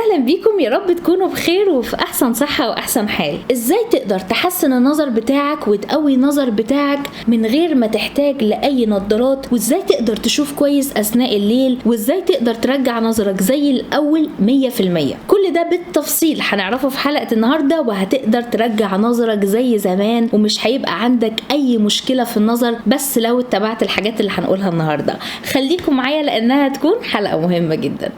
اهلا بيكم، يا رب تكونوا بخير وفي احسن صحة واحسن حال. ازاي تقدر تحسن النظر بتاعك وتقوي النظر بتاعك من غير ما تحتاج لاي نظارات، وازاي تقدر تشوف كويس اثناء الليل، وازاي تقدر ترجع نظرك زي الاول 100%. كل ده بالتفصيل هنعرفه في حلقة النهاردة، وهتقدر ترجع نظرك زي زمان ومش هيبقى عندك اي مشكلة في النظر، بس لو اتبعت الحاجات اللي هنقولها النهاردة. خليكم معايا لانها تكون حلقة مهمة جدا.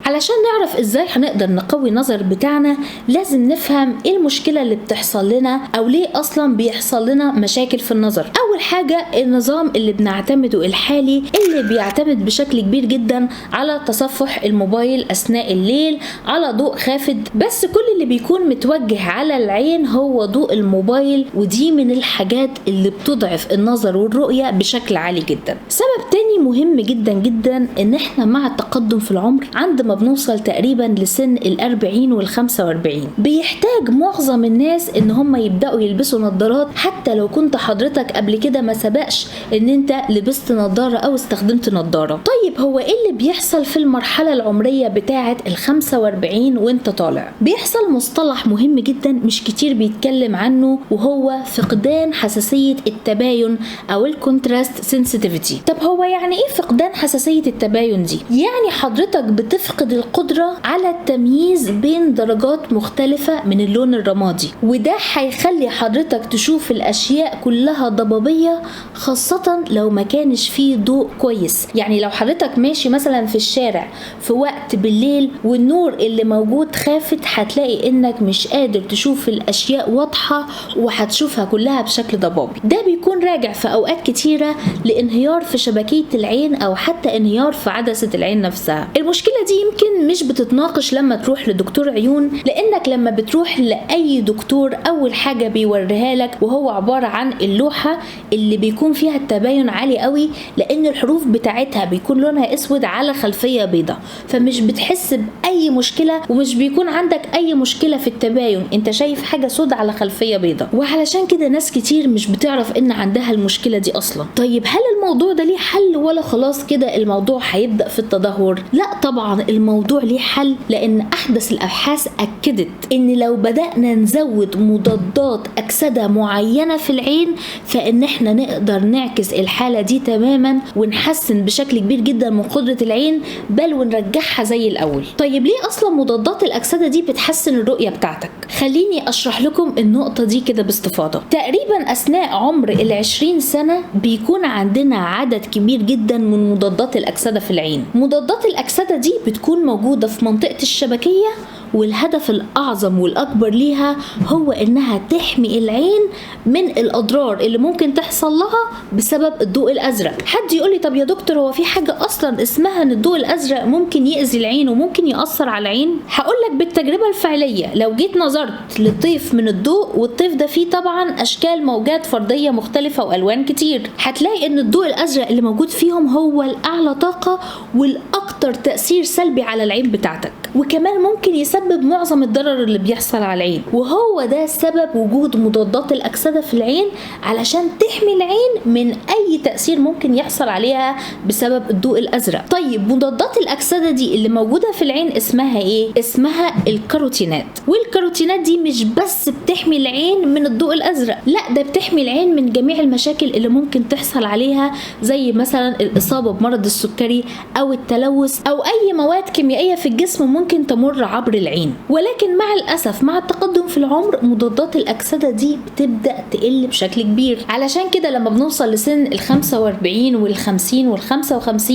علشان نعرف ازاي هنقدر نقوي النظر بتاعنا لازم نفهم ايه المشكلة اللي بتحصل لنا او ليه اصلا بيحصل لنا مشاكل في النظر. اول حاجة النظام اللي بنعتمده الحالي اللي بيعتمد بشكل كبير جدا على تصفح الموبايل اثناء الليل على ضوء خافت، بس كل اللي بيكون متوجه على العين هو ضوء الموبايل، ودي من الحاجات اللي بتضعف النظر والرؤية بشكل عالي جدا. سبب تاني مهم جدا جدا ان احنا مع التقدم في العمر عندما بنوصل تقريبا لسن 40 وال45 بيحتاج معظم الناس ان هم يبدأوا يلبسوا نظارات، حتى لو كنت حضرتك قبل كده ما سبقش ان انت لبست نظارة او استخدمت نظارة. طيب هو ايه اللي بيحصل في المرحلة العمرية بتاعة 45 وانت طالع؟ بيحصل مصطلح مهم جدا مش كتير بيتكلم عنه، وهو فقدان حساسية التباين او ال contrast sensitivity. طب هو يعني ايه فقدان حساسية التباين دي؟ يعني حضرتك بتفقد القدرة على التمييز بين درجات مختلفة من اللون الرمادي، وده هيخلي حضرتك تشوف الأشياء كلها ضبابية، خاصة لو ما كانش فيه ضوء كويس. يعني لو حضرتك ماشي مثلا في الشارع في وقت بالليل والنور اللي موجود خافت، هتلاقي انك مش قادر تشوف الأشياء واضحة وهتشوفها كلها بشكل ضبابي. ده بيكون راجع في أوقات كتيرة لانهيار في شبكية العين أو حتى انهيار في عدسة العين نفسها. المشكلة دي يمكن مش بتتناقش لما تروح لدكتور عيون، لانك لما بتروح لاي دكتور اول حاجة بيوريها لك وهو عبارة عن اللوحة اللي بيكون فيها التباين عالي قوي، لان الحروف بتاعتها بيكون لونها اسود على خلفية بيضاء، فمش بتحس باي مشكلة ومش بيكون عندك اي مشكلة في التباين، انت شايف حاجة سود على خلفية بيضاء. وعلشان كده ناس كتير مش بتعرف ان عندها المشكلة دي اصلا. طيب هل الموضوع ده ليه حل ولا خلاص كده الموضوع هيبدا في التدهور؟ لا طبعا الموضوع ليه حل، لان احدث الابحاث اكدت ان لو بدأنا نزود مضادات اكسدة معينة في العين فان احنا نقدر نعكس الحالة دي تماما ونحسن بشكل كبير جدا من قدرة العين، بل ونرجعها زي الاول. طيب ليه اصلا مضادات الاكسدة دي بتحسن الرؤية بتاعتك؟ خليني اشرح لكم النقطة دي كده باستفاضة. تقريبا اثناء عمر 20 سنة بيكون عندنا عدد كبير جدا من مضادات الاكسدة في العين. مضادات الاكسدة دي بتكون موجودة في منطقة الشبكية، والهدف الأعظم والأكبر ليها هو إنها تحمي العين من الأضرار اللي ممكن تحصل لها بسبب الضوء الأزرق. حد يقولي طب يا دكتور هو في حاجة أصلا اسمها إن الضوء الأزرق ممكن يأذي العين وممكن يأثر على العين؟ هقولك بالتجربة الفعلية، لو جيت نظرت لطيف من الضوء، والطيف ده فيه طبعا أشكال موجات فردية مختلفة وألوان كتير، هتلاقي إن الضوء الأزرق اللي موجود فيهم هو الأعلى طاقة والأكثر تأثير سلبي على العين بتاعتك، وكمان ممكن يسبب معظم الضرر اللي بيحصل على العين. وهو ده سبب وجود مضادات الأكسدة في العين، علشان تحمي العين من أي تأثير ممكن يحصل عليها بسبب الضوء الأزرق. طيب مضادات الأكسدة دي اللي موجودة في العين اسمها إيه؟ اسمها الكاروتينات. والكاروتينات دي مش بس بتحمي العين من الضوء الأزرق، لا ده بتحمي العين من جميع المشاكل اللي ممكن تحصل عليها، زي مثلا الإصابة بمرض السكري أو التلوث أو أي مواد كيميائية في الجسم ممكن تمر عبر العين. ولكن مع الأسف مع التقدم في العمر مضادات الأكسدة دي بتبدأ تقل بشكل كبير. علشان كده لما بنوصل لسن 45 وال50 وال55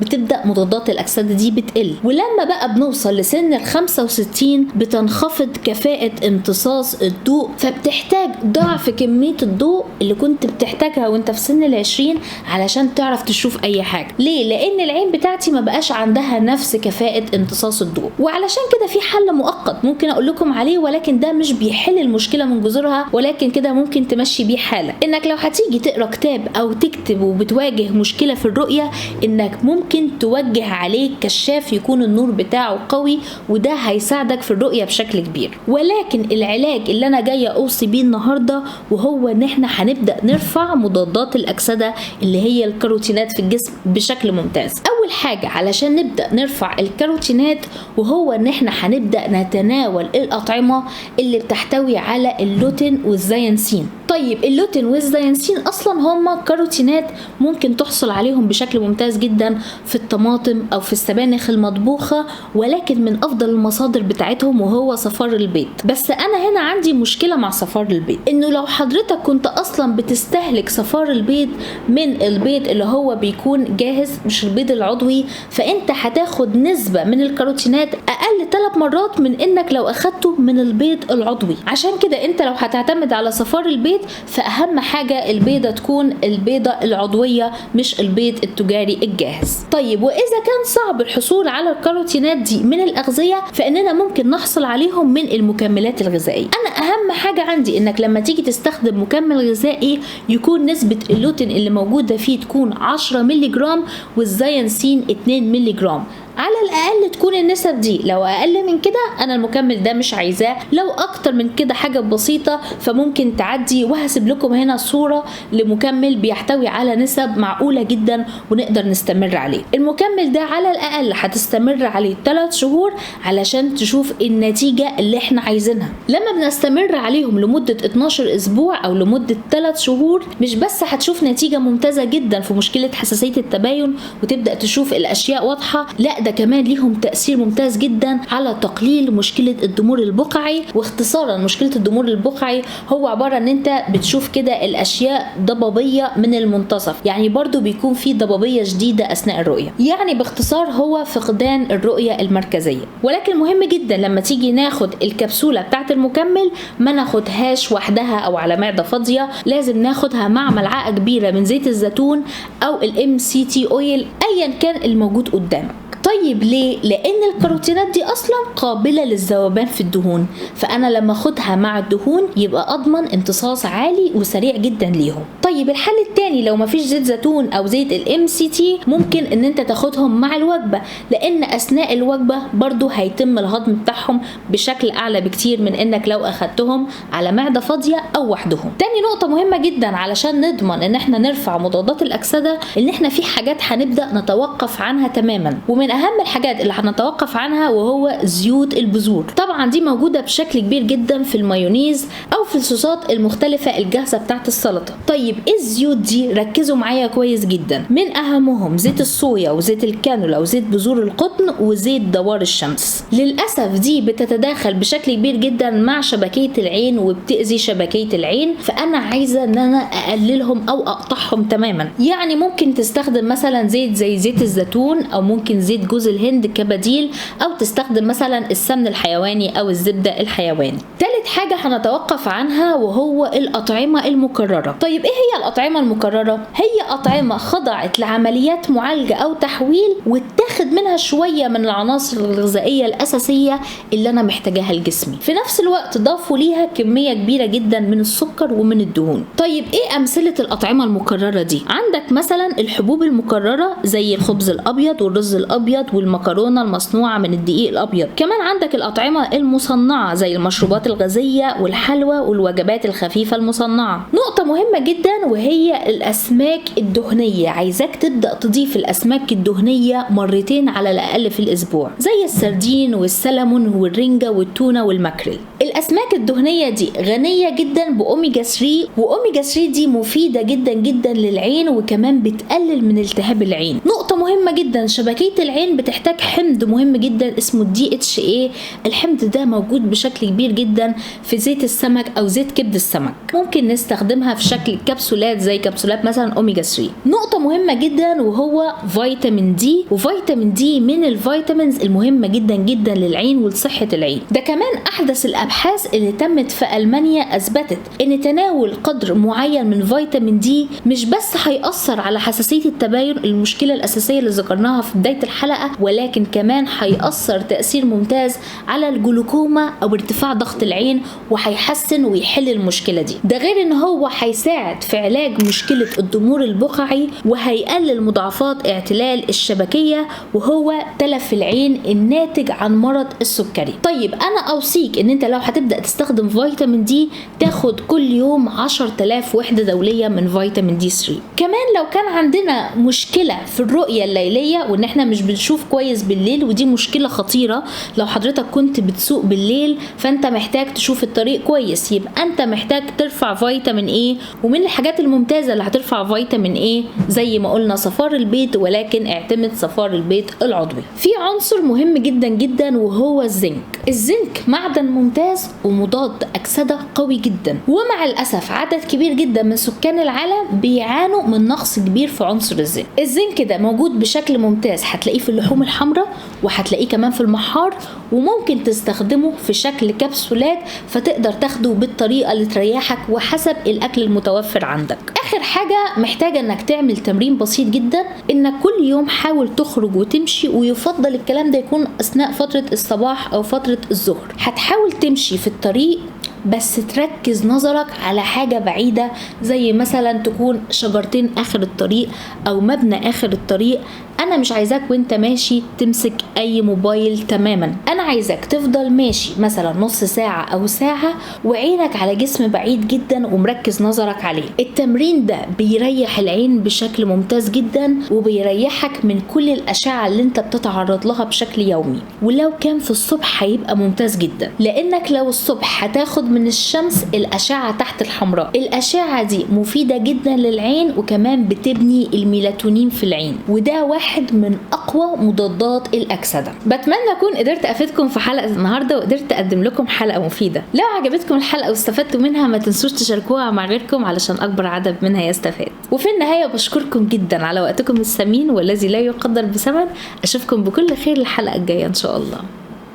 بتبدأ مضادات الأكسدة دي بتقل، ولما بقى بنوصل لسن 65 بتنخفض كفاءة امتصاص الضوء، فبتحتاج ضعف كمية الضوء اللي كنت بتحتاجها وانت في سن 20 علشان تعرف تشوف أي حاجة. ليه؟ لأن العين بتاعتي ما بقاش عندها نفس كفاءة امتصاص الضوء. وعلشان كده في حل حل مؤقت ممكن اقول لكم عليه، ولكن ده مش بيحل المشكلة من جذورها، ولكن كده ممكن تمشي بيه حالك. انك لو هتيجي تقرا كتاب او تكتب وبتواجه مشكلة في الرؤية، انك ممكن توجه عليه كشاف يكون النور بتاعه قوي، وده هيساعدك في الرؤية بشكل كبير. ولكن العلاج اللي انا جاية اوصي بيه النهارده وهو ان احنا هنبدا نرفع مضادات الاكسدة اللي هي الكاروتينات في الجسم بشكل ممتاز. اول حاجة علشان نبدا نرفع الكاروتينات وهو ان احنا هنبدا نتناول الاطعمة اللي بتحتوي على اللوتين والزيانسين. طيب اللوتين والزيانسين اصلا هما كاروتينات ممكن تحصل عليهم بشكل ممتاز جدا في الطماطم او في السبانخ المطبوخه، ولكن من افضل المصادر بتاعتهم وهو صفار البيض. بس انا هنا عندي مشكلة مع صفار البيض، انه لو حضرتك كنت اصلا بتستهلك صفار البيض من البيض اللي هو بيكون جاهز مش البيض العضوي، فانت هتاخد نسبه من الكاروتينات اقل 3 مرات من انك لو اخدته من البيض العضوي. عشان كده انت لو هتعتمد على صفار البيض فاهم حاجة البيضة تكون البيضة العضوية مش البيض التجاري الجاهز. طيب واذا كان صعب الحصول على الكاروتينات دي من الاغذية، فاننا ممكن نحصل عليهم من المكملات الغذائية. انا اهم حاجة عندي انك لما تيجي تستخدم مكمل غذائي يكون نسبه اللوتين اللي موجودة فيه تكون 10 مللي جرام والزيانسين 2 مللي جرام على الاقل، تكون النسب دي. لو اقل من كده انا المكمل ده مش عايزاه، لو اكتر من كده حاجة بسيطة فممكن تعدي. وهسيب لكم هنا صوره لمكمل بيحتوي على نسب معقولة جدا ونقدر نستمر عليه. المكمل ده على الاقل هتستمر عليه 3 شهور علشان تشوف النتيجة اللي احنا عايزينها. لما بنستمر عليهم لمدة 12 اسبوع او لمدة 3 شهور، مش بس هتشوف نتيجة ممتازة جدا في مشكلة حساسية التباين وتبدا تشوف الاشياء واضحة، لا ده كمان ليهم تأثير ممتاز جدا على تقليل مشكلة الضمور البقعي. واختصارا مشكلة الضمور البقعي هو عبارة ان انت بتشوف كده الاشياء ضبابية من المنتصف، يعني برضو بيكون في ضبابية شديدة اثناء الرؤية، يعني باختصار هو فقدان الرؤية المركزية. ولكن مهم جدا لما تيجي ناخد الكبسولة بتاعت المكمل ما ناخدهاش وحدها او على معدة فاضية، لازم ناخدها مع ملعقة كبيرة من زيت الزيتون او الMCT oil ايا كان الموجود قدامك. طيب ليه؟ لان الكاروتينات دي اصلا قابله للذوبان في الدهون، فانا لما اخدها مع الدهون يبقى اضمن امتصاص عالي وسريع جدا ليهم. طيب الحل التاني لو مفيش زيت زيتون او زيت الMCT، ممكن ان انت تاخدهم مع الوجبة، لان اثناء الوجبة برضو هيتم الهضم بتاعهم بشكل اعلى بكتير من انك لو اخدتهم على معده فاضية او وحدهم. تاني نقطة مهمة جدا علشان نضمن ان احنا نرفع مضادات الاكسدة، ان احنا في حاجات هنبدا نتوقف عنها تماما، ومن اهم الحاجات اللي هنتوقف عنها وهو زيوت البذور. طبعا دي موجودة بشكل كبير جدا في المايونيز او في الصوصات المختلفة الجاهزة بتاعت السلطة. طيب ايه الزيوت دي؟ ركزوا معايا كويس جدا. من اهمهم زيت الصويا وزيت الكانولا وزيت بذور القطن وزيت دوار الشمس. للاسف دي بتتداخل بشكل كبير جدا مع شبكيه العين وبتاذي شبكيه العين، فانا عايزه ان انا اقللهم او اقطعهم تماما. يعني ممكن تستخدم مثلا زيت زي زيت الزيتون، او ممكن زيت جوز الهند كبديل، او تستخدم مثلا السمن الحيواني او الزبدة الحيواني. ثالث حاجة هنتوقف عنها وهو الاطعمة المكرره. طيب ايه هي الاطعمة المكرره؟ هي اطعمه خضعت لعمليات معالجة او تحويل واتاخد منها شوية من العناصر الغذائية الاساسية اللي انا محتاجاها لجسمي، في نفس الوقت ضافوا ليها كمية كبيرة جدا من السكر ومن الدهون. طيب ايه امثلة الاطعمة المكرره دي؟ عندك مثلا الحبوب المكرره زي الخبز الابيض والرز الابيض والمكرونه المصنوعة من الدقيق الابيض. كمان عندك الاطعمة المصنعة زي المشروبات الغازية والحلوى والوجبات الخفيفة المصنعة. نقطة مهمة جدا وهي الاسماك الدهنية، عايزاك تبدا تضيف الاسماك الدهنية مرتين على الاقل في الاسبوع، زي السردين والسلمون والرنجه والتونه والماكريل. الاسماك الدهنية دي غنية جدا باوميجا 3، واوميجا 3 دي مفيدة جدا جدا للعين وكمان بتقلل من التهاب العين. نقطة مهمة جدا، شبكيه العين بتحتاج حمض مهم جدا اسمه DHA. الحمض ده موجود بشكل كبير جدا في زيت السمك او زيت كبد السمك، ممكن نستخدمها في شكل كبسولات زي كبسولات مثلا اوميجا 3. نقطة مهمة جدا وهو فيتامين D، وفيتامين D من ال vitamins المهمة جدا جدا للعين ولصحه العين. ده كمان احدث الابحاث الأبحاث اللي تمت في ألمانيا أثبتت إن تناول قدر معين من فيتامين دي مش بس هيأثر على حساسية التباين، المشكلة الأساسية اللي ذكرناها في بداية الحلقة، ولكن كمان هيأثر تأثير ممتاز على الجلوكوما أو ارتفاع ضغط العين، وهيحسن ويحل المشكلة دي. ده غير إن هو هيساعد في علاج مشكلة الضمور البقعي، وهيقلل مضاعفات اعتلال الشبكية وهو تلف العين الناتج عن مرض السكري. طيب أنا أوصيك إن أنت لو هتبدأ تستخدم فيتامين دي تاخد كل يوم 10,000 وحدة دولية من فيتامين دي 3. كمان لو كان عندنا مشكلة في الرؤية الليلية وإن احنا مش بنشوف كويس بالليل، ودي مشكلة خطيرة، لو حضرتك كنت بتسوق بالليل فأنت محتاج تشوف الطريق كويس، يبقى أنت محتاج ترفع فيتامين A. ومن الحاجات الممتازة اللي هترفع فيتامين A زي ما قلنا صفار البيض، ولكن اعتمد صفار البيض العضوي. في عنصر مهم جدا جدا وهو الزنك. الزنك معدن ممتاز ومضاد أكسدة قوي جدا، ومع الأسف عدد كبير جدا من سكان العالم بيعانوا من نقص كبير في عنصر الزنك. الزنك ده موجود بشكل ممتاز، هتلاقيه في اللحوم الحمراء، وهتلاقيه كمان في المحار، وممكن تستخدمه في شكل كبسولات، فتقدر تاخده بالطريقة اللي تريحك وحسب الأكل المتوفر عندك. آخر حاجة محتاجة انك تعمل تمرين بسيط جدا، انك كل يوم حاول تخرج وتمشي، ويفضل الكلام ده يكون أثناء فترة الصباح أو فترة الظهر. هتحاول تمشي في الطريق بس تركز نظرك على حاجة بعيدة، زي مثلا تكون شجرتين آخر الطريق أو مبنى آخر الطريق. أنا مش عايزاك وانت ماشي تمسك أي موبايل تماما، أنا عايزاك تفضل ماشي مثلا نص ساعة أو ساعة وعينك على جسم بعيد جدا ومركز نظرك عليه. التمرين ده بيريح العين بشكل ممتاز جدا، وبيريحك من كل الأشعة اللي انت بتتعرض لها بشكل يومي. ولو كان في الصبح هيبقى ممتاز جدا، لأنك لو الصبح هتاخد من الشمس الأشعة تحت الحمراء، الأشعة دي مفيدة جدا للعين، وكمان بتبني الميلاتونين في العين، وده واحد من أقوى مضادات الأكسدة. بتمنى أكون قدرت أفيدكم في حلقة النهاردة وقدرت أقدم لكم حلقة مفيدة. لو عجبتكم الحلقة واستفدتوا منها ما تنسوش تشاركوها مع غيركم علشان أكبر عدد منها يستفاد. وفي النهاية بشكركم جدا على وقتكم الثمين والذي لا يقدر بثمن. أشوفكم بكل خير الحلقة الجاية إن شاء الله.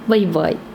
bye bye.